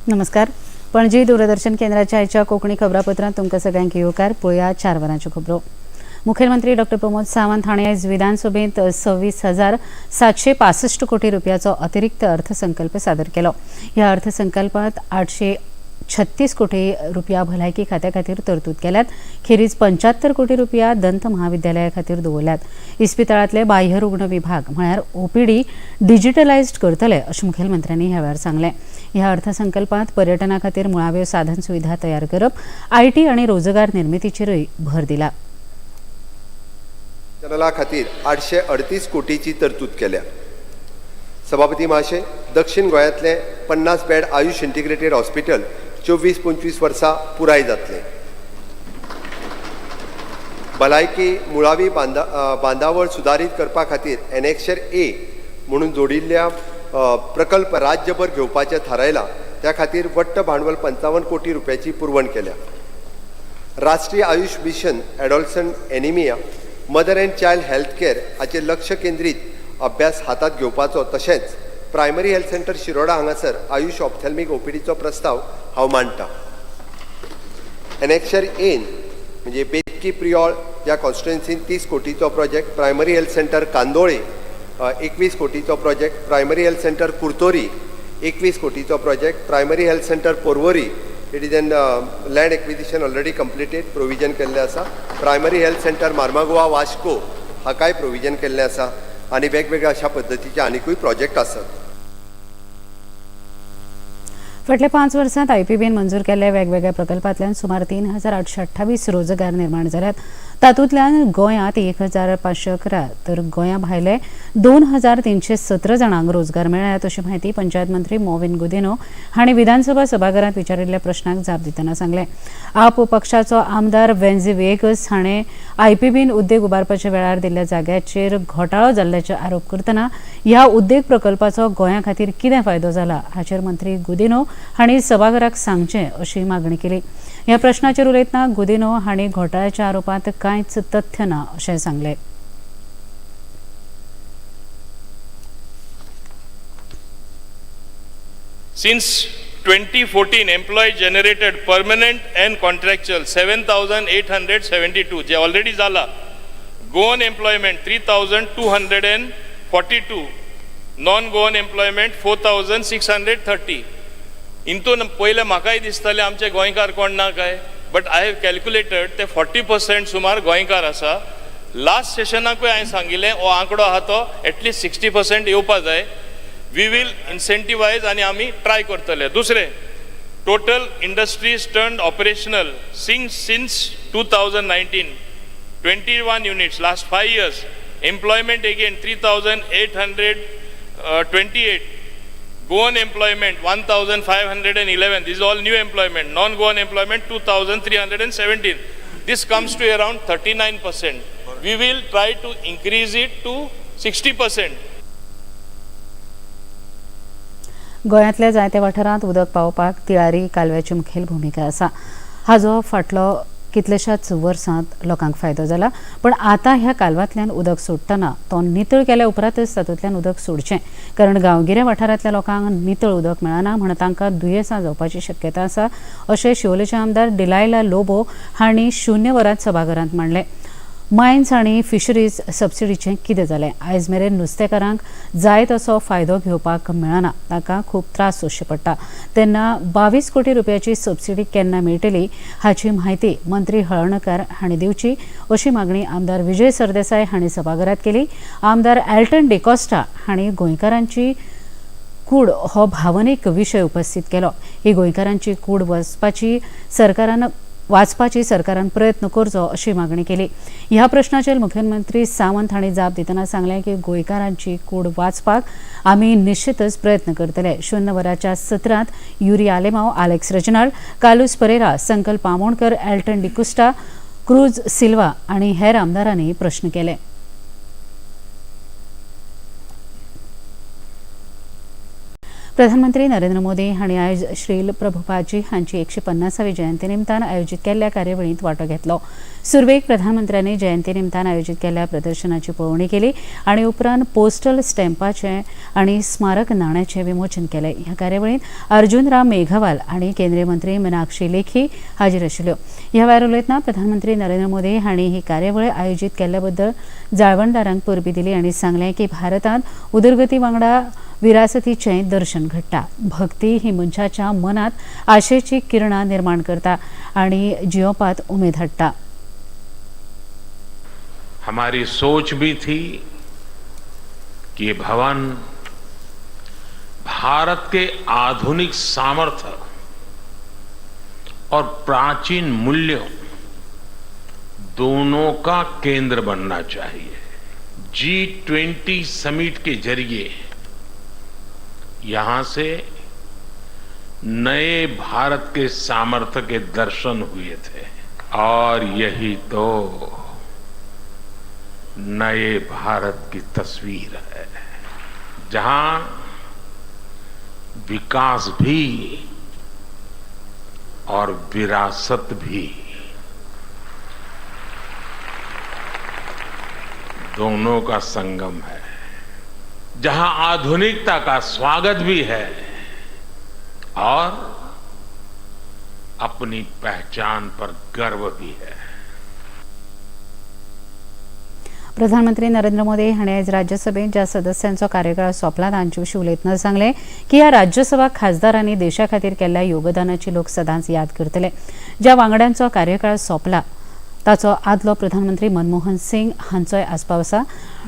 नमस्कार. पणजी दूरदर्शन केंद्राच्या आयच्या कोंकणी खबरापत्रांत तुमकां सगळ्यांक येवकार. पळोवया 4 वरांच्यो खबरो. मुखेलमंत्री डॉक्टर प्रमोद सावंत हांणी आयज विधानसभेंत 26,765 कोटी रुपयाचो अतिरिक्त अर्थसंकल्प सादर केलो. ह्या अर्थसंकल्पांत 836 कोटी रुपया भलायकी खात्या खातीर तरतूद केल्यात. खेरीज 75 कोटी रुपया दंत महाविद्यालया खातीर दवरल्यात. इस्पितळांतले बाह्य रुग्ण विभाग म्हळ्यार ओपीडी डिजिटलायज्ड करतले अशें मुखेलमंत्र्यांनी ह्या वेळार सांगलें. ह्या अर्थसंकल्पांत पर्यटना खातीर मुळाव्यो साधन सुविधा तयार करप, IT आनी रोजगार निर्मितीचेरूय भर दिला. चॅनला खातीर 838 कोटीची तरतूद केल्या. सभापती महाशय, दक्षिण गोंयांतले 50 बेड आयुष इंटिग्रेटेड हॉस्पिटल 24-25 वर्सां पुराय जातलें. भलायकी मुळावी बांदावळ सुदारीत करपा खातीर एनेक्शर ए म्हणून जोडिल्ल्या प्रकल्प राज्यभर घेवपाचें थारायलां. त्या खातीर वट्ट भांडवल 55 कोटी रुपयाची पुरवण केल्या. राष्ट्रीय Ayush mission, adolescent anaemia, mother and child health care हाचेर लक्ष केंद्रीत अभ्यास हातांत घेवपाचो, तशेंच प्रायमरी हेल्थ सेंटर शिरोडा हांगासर आयुष ऑप्थॅल्मिक ओपीडीचो प्रस्ताव हांव मांडटा. एनेक्शर एन म्हणजे बेतकी प्रियोळ ह्या कॉन्स्टिट्युएन्सीन 30 कोटीचो project, primary health centre Candolim 21 कोटीचो project, primary health centre Curtorim 21 कोटीचो project, primary health centre Porvorim it is an land acquisition already completed, provision केल्लें आसा. Primary health centre Mormugao Vasco हाकाय provision केल्लें आसा आनी वेगवेगळ्या अशा पद्दतीचे आनिकूय प्रोजेक्ट आसात. फाटल्या 5 वर्सांत आयपीबीन मंजूर केल्ल्या वेगवेगळ्या प्रकल्पांतल्यान सुमार 3,828 रोजगार निर्माण जाल्यात. तातूंतल्यान गोंयांत 1,511 तर गोंया भायले 2,317 जाणांक रोजगार मेळ्ळ्यात अशी म्हायती पंचायत मंत्री मॉविन गुदिन्हो हांणी विधानसभा सभाघरांत विचारिल्ल्या प्रश्नाक जाप दितना सांगलें. आप पक्षाचो आमदार वेन्झी व्हिएगस हाणें आयपीबीन उद्देग उबारपाच्या वेळार दिल्ल्या जाग्याचेर घोटाळो जाल्ल्याचे आरोप करतना ह्या उद्देग प्रकल्पाचो गोंया खातीर कितें फायदो जाला हाचेर मंत्री गुदिन्हो हांणी सभाघराक सांगचें अशी मागणी केली. ह्या प्रश्नाचेर उलयतना गुदिन्हो हांणी घोटाळ्याच्या आरोपांत कांयच तथ्य ना अशें सांगलें. Since 2014, employee generated permanent and contractual 7,872, J already जाला. Goan employment 3,242, non-Goan employment 4,630. इंतून पयलें म्हाकाय दिसतालें आमचे गोंयकार कोण ना काय, बट I have calculated ते 40% सुमार गोंयकार आसा. लास्ट सेशनाकूय हांवें सांगिल्लें हो आंकडो आहा तो एटलिस्ट 60% येवपा जाय. We will इन्सेंटिवायज आनी आमी ट्राय करतले. दुसरें, total industries turn operational since 2019, 21 units last 5 years. Employment again 3,828. Goan employment 1,511. This is all new employment. Non-Goan employment 2,317. This comes to around 39%. We will try to increase it to 60%. गोंयांतल्या जायत्या वाठारांत उदक पावोवपाक तिळारी कालव्याची मुखेल भुमिका आसा. हाजो फाटलो कितल्याशाच वर्सांत लोकांक फायदो जाला, पण आतां ह्या कालवांतल्यान उदक सोडटना तो नितळ केल्या उपरांतच तातूंतल्यान उदक सोडचें, कारण गांवगिऱ्या वाठारांतल्या लोकांक नितळ उदक मेळना म्हण तांकां दुयेंसां जावपाची शक्यता आसा अशें शिवोलेचे आमदार डिलायला लोबो हांणी 0 वरांत सभाघरांत मांडलें. मायन्स आनी फिशरीज सबसिडीचें कितें जालें? आयज मेरेन नुस्तेकारांक जाय तसो फायदो घेवपाक मेळना, तांकां खूब त्रास सोंसचे पडटा. तेन्ना 22 कोटी रुपयाची सबसिडी केन्ना मेळटली हाची म्हायती मंत्री हळर्णकार हांणी दिवची अशी मागणी आमदार विजय सरदेसाय हांणी सभाघरांत केली. आमदार एल्टन डिकॉस्टा हांणी गोंयकारांची कूड हो भावनीक विशय उपस्थित केलो. ही गोंयकारांची कूड वाचपाची सरकारान प्रयत्न करचो अशी मागणी केली. ह्या प्रश्नाचेर मुखेलमंत्री सावंत हांणी जाप दितना सांगलें की गोंयकारांची कूड वाचपाक आमी निश्चितच प्रयत्न करतले. 0 वराच्या सत्रांत Yuri Alemao, Alex Reginald, Carlos Pereira, Sankalp Amonkar, Elton D'Costa, Cruz Silva आनी हेर आमदारांनी प्रश्न केले. प्रधानमंत्री नरेंद्र मोदी हांणी आयज श्रील प्रभुपादजी हांची 150वी जयंती निमतान आयोजीत केल्ल्या कार्यावळींत वांटो घेतलो. सुरवेक प्रधानमंत्र्यांनी जयंती निमतान आयोजीत केल्ल्या प्रदर्शनाची पळोवणी केली आनी उपरांत पोस्टल स्टॅम्पाचें आनी स्मारक नाण्याचें विमोचन केलें. ह्या कार्यावळींत अर्जुन राम मेघवाल आनी केंद्रीय मंत्री मिनाक्षी लेखी हाजीर आशिल्ल्यो. ह्या वेळार उलयतना प्रधानमंत्री नरेंद्र मोदी हांणी ही कार्यावळ आयोजीत केल्ल्या बद्दल जाळवणदारांक परबीं दिली आनी सांगलें की भारतांत उदरगती वांगडा विरासतीचें दर्शन घडटा. भक्ती ही मनशाच्या मनांत आशेची किरणां निर्माण करता आनी जियोपात उमेद हाडटा. हमारी सोच भी थी कि ये भवन भारत के आधुनिक सामर्थ्य और प्राचीन मूल्यों दोनों का केंद्र बनना चाहिए. G20 summit के जरिए यहां से नए भारत के सामर्थ्य के दर्शन हुए थे और यही तो नए भारत की तस्वीर है, जहां विकास भी और विरासत भी दोनों का संगम है, जहां आधुनिकता का स्वागत भी है और अपनी पहचान पर गर्व भी है. प्रधानमंत्री नरेंद्र मोदी हांणी आयज राज्यसभेत ज्या सदस्यांचो कार्यकाळ सोंपला तांचे विशीं उलयतना सांगलें की ह्या राज्यसभा खासदारांनी देशा खातीर केल्ल्या योगदानाची लोक सदांच याद करतले. ज्या वांगड्यांचो कार्यकाळ सोंपला ताचो आदलो प्रधानमंत्री मनमोहन सिंग हांचोय आस्पाव आसा.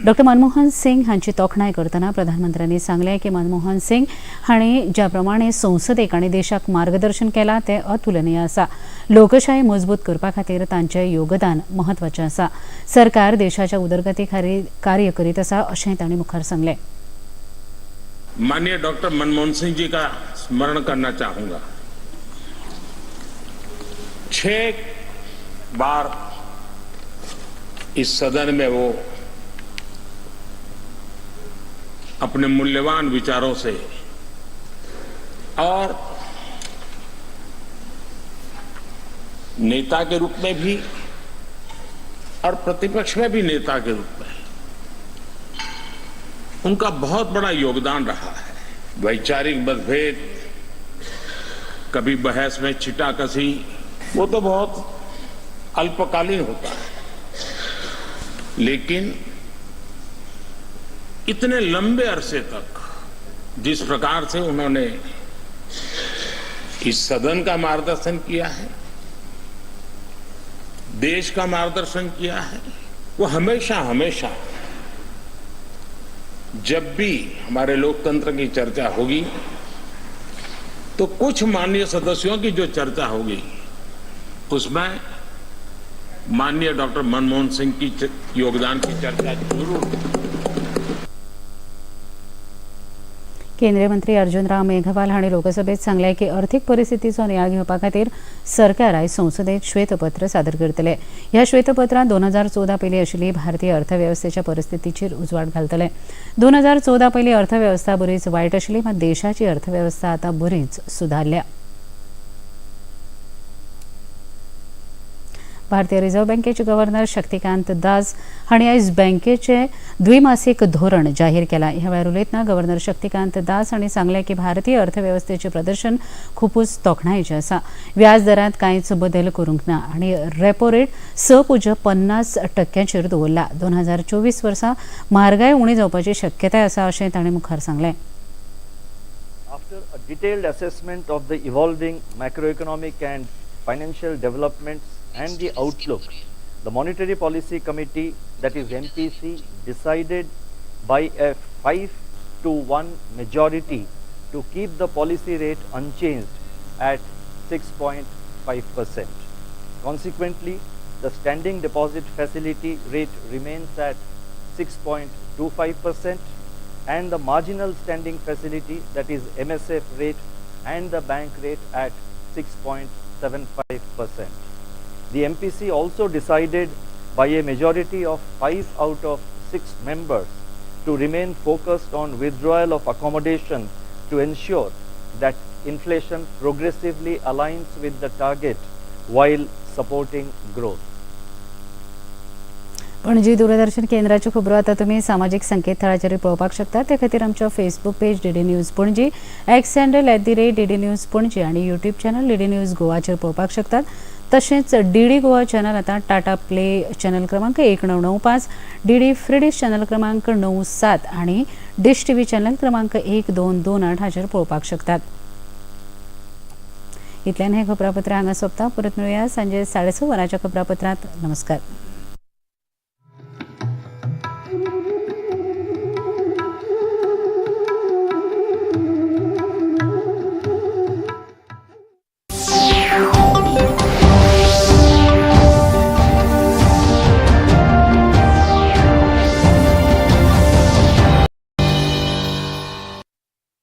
डॉक्टर मनमोहन सिंग हांची तोखणाय करतना प्रधानमंत्र्यांनी सांगलें की मनमोहन सिंग हांणी ज्या प्रमाणे संसदेक आनी देशाक मार्गदर्शन केलां तें अतुलनीय आसा. लोकशाही मजबूत करपा खातीर तांचें योगदान म्हत्वाचें आसा. सरकार देशाच्या उदरगती खातीर कार्य करीत आसा अशें तांणी मुखार सांगलें. माननीय डॉक्टर मनमोहन सिंह जी का स्मरण करना चाहूंगा. 6 बार इस सदन में वो अपने मूल्यवान विचारों से और नेता के रूप में भी और प्रतिपक्ष में भी नेता के रूप में उनका बहुत बड़ा योगदान रहा है. वैचारिक मतभेद, कभी बहस में छिटाकसी, वो तो बहुत अल्पकालीन होता है, लेकिन इतने लंबे अरसे तक जिस प्रकार से उन्होंने इस सदन का मार्गदर्शन किया है, देश का मार्गदर्शन किया है, वो हमेशा हमेशा जब भी हमारे लोकतंत्र की चर्चा होगी तो कुछ माननीय सदस्यों की जो चर्चा होगी उसमें माननीय डॉक्टर मनमोहन सिंह की योगदान की चर्चा जरूर. केंद्रीय मंत्री अर्जुन राम मेघवाल हांणी लोकसभेत सांगलें की अर्थीक परिस्थितीचो नियाळ घेवपा खातीर सरकार आयज संसदेत श्वेतपत्र सादर करतले. ह्या श्वेतपत्रांत 2014 पयलीं आशिल्ली भारतीय अर्थवेवस्थेच्या परिस्थितीचेर उजवाड घालतले. 2014 पयलीं अर्थवेवस्था बरीच वायट आशिल्ली, मात देशाची अर्थवेवस्था आतां बरीच सुदारल्या. भारतीय रिझर्व्ह बँकेचे गव्हर्नर शक्तिकांत दास हांणी आयज बँकेचे द्विमासीक धोरण जाहीर केलां. ह्या वेळार उलयतना गव्हर्नर शक्तिकांत दास हांणी सांगलें की भारतीय अर्थवेवस्थेचें प्रदर्शन खुबूच तोखणायेचें आसा. व्याज दरांत कांयच बदल करूंक ना आनी रेपो रेट 6.50% दवरला. 2024 वर्सा म्हारगाय उणी जावपाची शक्यताय आसा अशें तांणी मुखार सांगलें. After a detailed assessment of the evolving macroeconomic and financial developments and the outlook, the Monetary Policy Committee, that is MPC, decided by a 5-1 majority to keep the policy rate unchanged at 6.5%. Consequently, the standing deposit facility rate remains at 6.25% and the marginal standing facility, that is MSF rate, and the bank rate at 6.75%. The MPC also decided by a majority of 5 out of 6 members to remain focused on withdrawal of accommodation to ensure that inflation progressively aligns with the target while supporting growth. Panaji Doordarshan केंद्राच्यो खबरो आतां तुमी सामाजीक संकेतथळाचेर पळोवपाक शकता. ते खातीर आमचो Facebook page DD News Panaji, X handle @DDNews Panaji आनी यूट्यूब चॅनल डीडी न्यूज गोवाचेर पळोवपाक शकतात. तशेंच डीडी गोवा चॅनल आतां टाटा प्ले चॅनल क्रमांक 1995, डीडी फ्री डिश चॅनल क्रमांक 97 आनी डिश टीव्ही चॅनल क्रमांक 1228 हाचेर पळोवपाक शकतात. इतल्यान हें खबरापत्र हांगा सोंपता. परत मेळुया सांजे 6:30 वरांच्या खबरापत्रांत. नमस्कार.